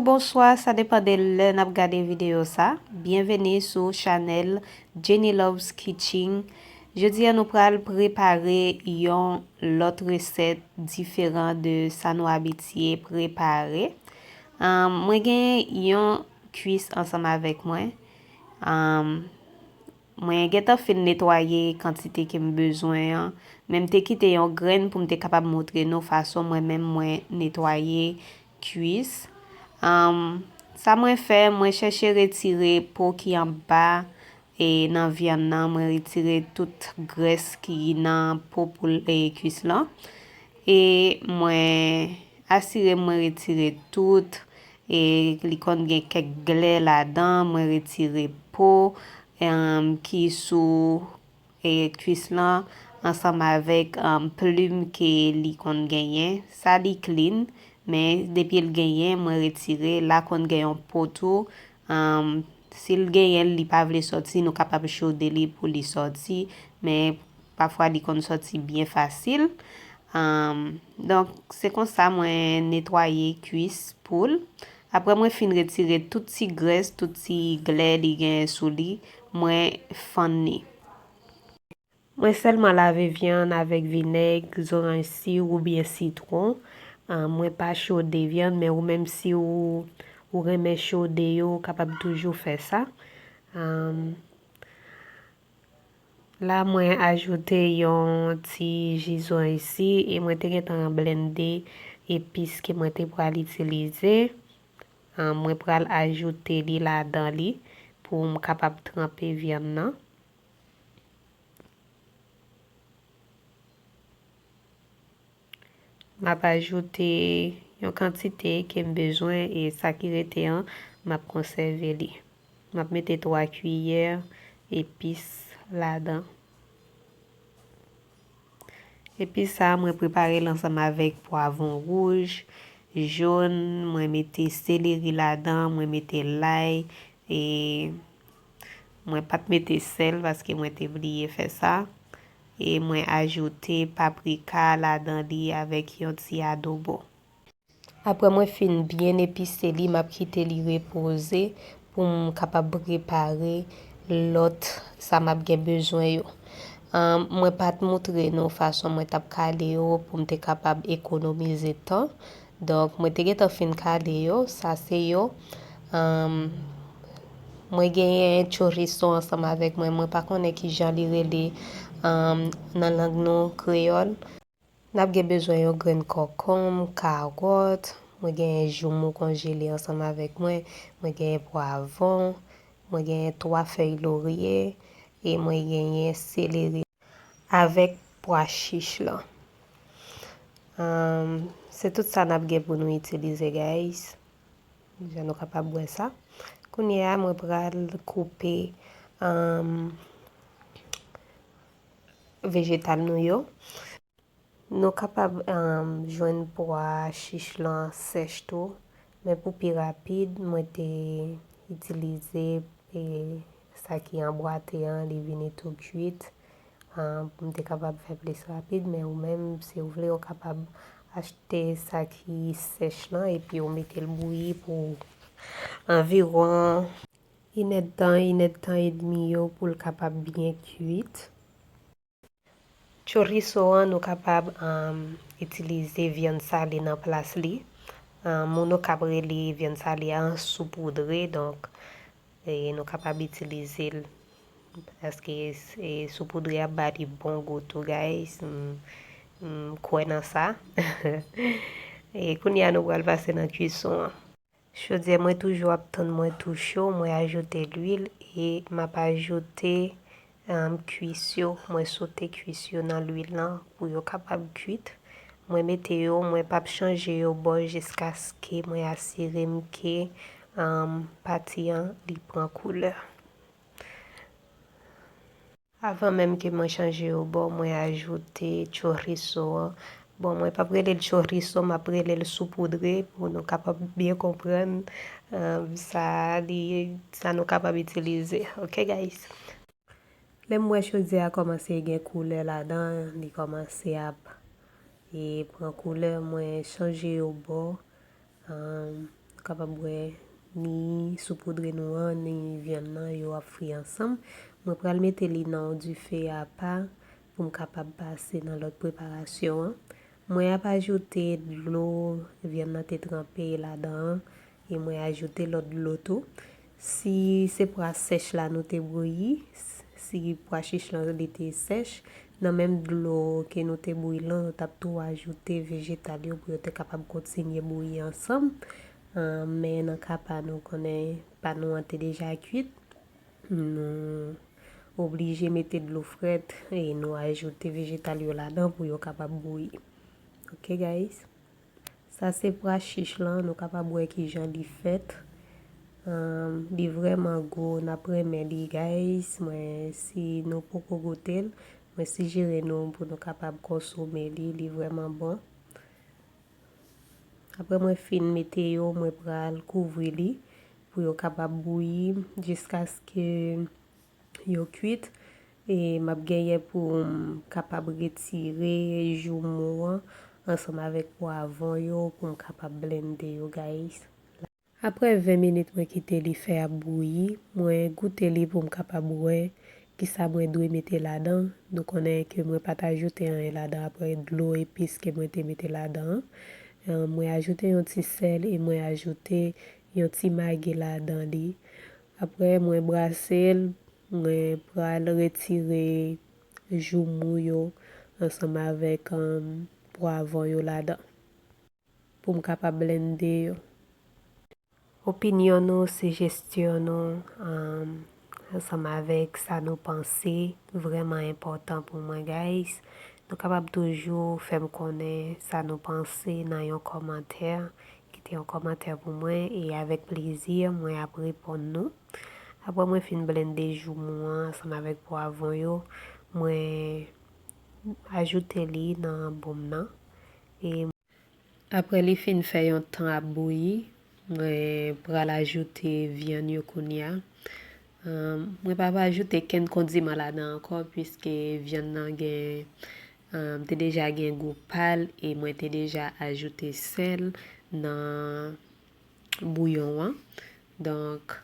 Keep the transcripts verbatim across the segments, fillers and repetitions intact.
Bonswa, sa depann de lè n ap gade videyo sa. Byenveni sou chanèl Jenny Loves Kitchen. Jodi a nou pral prepare yon lòt resèt diferan de sa nou abitye prepare. Ahn, mwen gen yon kwis ansanm avèk mwen. Ahn, Mwen gentan fin netwaye kantite ke m bezwen an, men m te kite yon grenn pou m te kapab montre nou fason mwen menm mwen netwaye kwis. Ahn, sa mwen fè, mwen chèche retire po ki anba e nan vyann nan, mwen retire tout grès ki nan po poul e kwis lan. E mwen asire m mwen retire tout. E li konn gen kèk glè ladan, mwen retire po, em, ki sou e kwis lan ansanm avèk, em, plim ke li konn genyen. Sa li clean, men depi l genyen, mwen retire. La konn gen yon po tou. Em, si l genyen l, li pa vle sòti, nou kapab chode li pou li sòti, men pafwa li konn sòti byen fasil. Em, donk, se konsa mwen netwaye kwis poul. Apre mwen fin retire tout ti grès, tout ti glè li gen sou li, mwen fann li. Mwen sèlman lave vyann avèk vinèg, zoranj si oubyen sitwon. Ahn, mwen pa chode vyann, men ou menm si ou, ou renmen chode yo, ou kapab toujou fè sa. Ahn, la, mwen ajoute yon ti ji zoranj si e mwen te gentan blende epis ke mwen te pral itilize. Ahn, mwen pral ajoute li ladan li pou m kapab tranpe vyann nan. M ap ajoute yon kantite ke m bezwen e sa ki rete an, m ap konsève li. M ap mete twa kiyè epis ladan. Epi sa, mwen prepare l ansanm avèk pwavwon wouj, jòn, mwen mete seleri ladan, mwen mete lay, e mwen pa t mete sèl paske mwen te bliye fè sa. E mwen ajoute paprika ladan li avèk yon ti adobo. Apre mwen fin byen epise li, m ap kite li repoze pou m kapab prepare lòt sa m ap gen bezwen yo. Ahn, mwen pa t montre nou fason mwen t ap kale yo pou m te kapab ekonomize tan. Donk, mwen te gentan fin kale yo. Sa se yo. Ahn, mwen genyen chorizo ansanm avèk mwen. Mwen pa konnen ki jan li rele, ahn, nan lang nou kreyòl. N ap gen bezwen yon grenn kòkonm, kawòt, mwen genyen joumou konjele ansanm avèk mwen, mwen genyen pwavwon, mwen genyen twa fèy lorye, e mwen genyen seleri avèk pwa chich lan. Ahn, se tout sa n ap gen pou nou itilize, guys. Jan nou kapab wè sa. Kounye a, mwen pral koupe, ahn, vejetal nou yo. Nou kapab, em, jwenn pwa chich lan sèch tou, men pou pi rapid, mwen te itilize, e, sa ki anbwate an, li vini tou kwit. Em, pou m te kapab fè plis rapid, men ou menm, si w vle, ou kapab achte sa ki sèch lan, epi ou mete l bouyi pou anviwon inèdtan, inèdtan edmi yo, pou l kapab byen kwit. Chorizo an, nou kapab, um, itilize vyann sale nan plas li. Um, moun Okap rele vyann sale a soupoudre, donk, e, nou kapab itilize l. Paske, e, soupoudre a ba li bon gou tou, guys. M, m kwè nan sa. E kounye a, nou pral pase nan kwison an. Chodyè mwen toujou ap tann mwen tou cho, mwen ajoute lwil e m ap ajoute, um, kwis yo. Mwen sote kwis yo nan lwil lan pou yo kapab kwit. Mwen mete yo, mwen p ap chanje yo bò jiskaske mwen asire m ke, um, pati an li pran koulè. Avan menm ke mwen chanje yo bò, mwen ajoute chorizo an. Bon, mwen p ap rele l chorizo, m ap rele l soupoudre pou nou kapab byen konprann, um, sa li, sa nou kapab itilize. Ok, guys? Lè m wè chodyè a kòmanse gen koulè ladan, li kòmanse ap, e, pran koulè, mwen chanje yo bò. Um, Kapab wè ni soupoudre nou an, ni vyann nan, yo ap fri ansanm. Mwen pral mete li nan yon dife apa pou m kapab pase nan lòt preparasyon an. Mwen ap ajoute dlo vyann nan te tranpe ladan an, e mwen ajoute lòt dlo tou. Si se pwa sèch la nou te bouyi, si pwa chich lan li te sèch, nan menm dlo ke nou te bouyi lan, nou t ap tou ajoute vejetal yo pou yo te kapab kontinye bouyi ansanm. Ah, men nan ka pa nou, konnen pa nou an te deja kwit. Nou oblije mete dlo frèt e nou ajoute vejetal yo ladan pou yo kapab bouyi. Ok, guys? Sa se pwa chich lan, nou kapab wè kijan li fèt. Ahn, li vrèman gou, n ap renmen li, guys. Mwen, si nou poko goute l, mwen sijere nou pou nou kapab konsome li, li vrèman bon. Apre mwen fin mete yo, mwen pral kouvri li pou yo kapab bouyi jiskaske yo kwit. E m ap genyen pou m kapab retire joumou an ansanm avèk pwavwon yo pou m kapab blende yo, guys. Apre ven minit mwen kite li fè ap bouyi, mwen goute li pou m kapab wè kisa mwen dwe mete ladan. Nou konnen ke mwen pa t ajoute anyen ladan apre dlo epis ke mwen te mete ladan an. Eh, mwen ajoute yon ti sèl e mwen ajoute yon ti magi ladan li. Apre mwen brase l, mwen pral retire joumou yo ansanm avèk, um, pwavwon yo ladan pou m kapab blende yo. Opinyon nou, sijesyon nou, um, ansanm avèk sa nou panse, vrèman enpòtan pou mwen, guys. Nou kapab toujou fè m konnen sa nou panse nan yon kòmantè. Kite yon kòmantè pou mwen e avèk plezi, mwen ap reponn nou. Apre mwen fin blende joumou an ansanm avèk pwavwon yo, mwen ajoute li nan bonm nan. E apre li fin fè yon tan ap bouyi, mwen pral ajoute vyann yo kounye a. Ahn, mwen pa va ajoute kenn kondiman ladan ankò, piske vyann nan gen, ahn, te deja gen gou pa l e mwen te deja ajoute sèl nan bouyon an. Donk,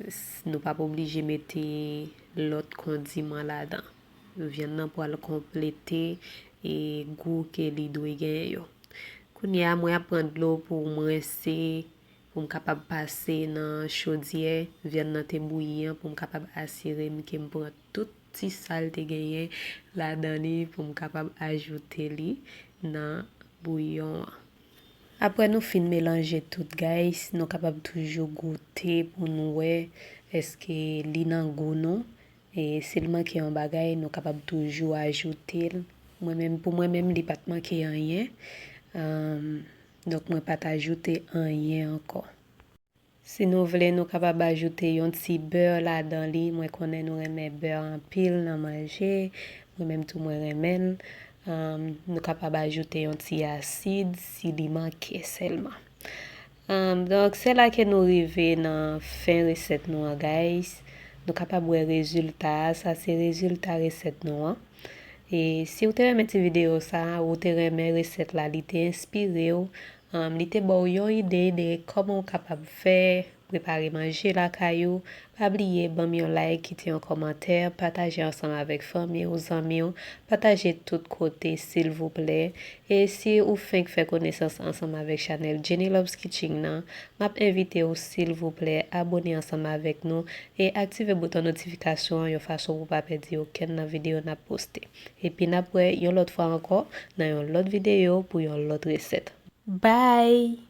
s-, nou p ap oblije mete lòt kondiman ladan. Vyann nan pral konplete e gou ke li dwe genyen yo. Kounye a, mwen ap pran dlo pou m rense, pou m kapab pase nan chodyè vyann nan te bouyi an, pou m kapab asire m ke m pran tout ti sal te genyen ladan li pou m kapab ajoute li nan bouyon an. Apre nou fin melanje tout, guys, nou kapab toujou goute pou nou wè èske li nan gou nou. E si l manke yon bagay, nou kapab toujou ajoute l. Mwen menm, pou mwen menm, li pa t manke anyen. Ahn, donk, mwen pa t ajoute anyen ankò. Si nou vle, nou kapab ajoute yon ti bè ladan li. Mwen konnen nou renmen bè anpil nan manje. Mwen menm tou, mwen renmen l. Ahn, nou kapab ajoute yon ti asid si li manke sèlman. Ahn, donk, se la ke nou rive nan fen resèt nou an, guys. Nou kapab wè rezilta a. Sa se rezilta resèt nou an. E si w te renmen ti videyo sa a, ou te renmen resèt la, li te enspire w, um, li te ba w yon ide de kòman w kapab fè, prepare manje lakay ou, pa bliye ban m yon like, kite yon kòmantè, pataje ansanm avèk fanmi w, zanmi w, pataje tout kote, silvouplè. E si ou fenk fè konesans ansanm avèk chanèl Jenny Loves Kitchen nan, m ap envite w, silvouplè, abone ansanm avèk nou e aktive bouton notifikasyon an yon fason pou w pa pèdi okenn nan videyo n ap poste. Epi n ap wè yon lòt fwa ankò nan yon lòt videyo pou yon lòt resèt. Bye!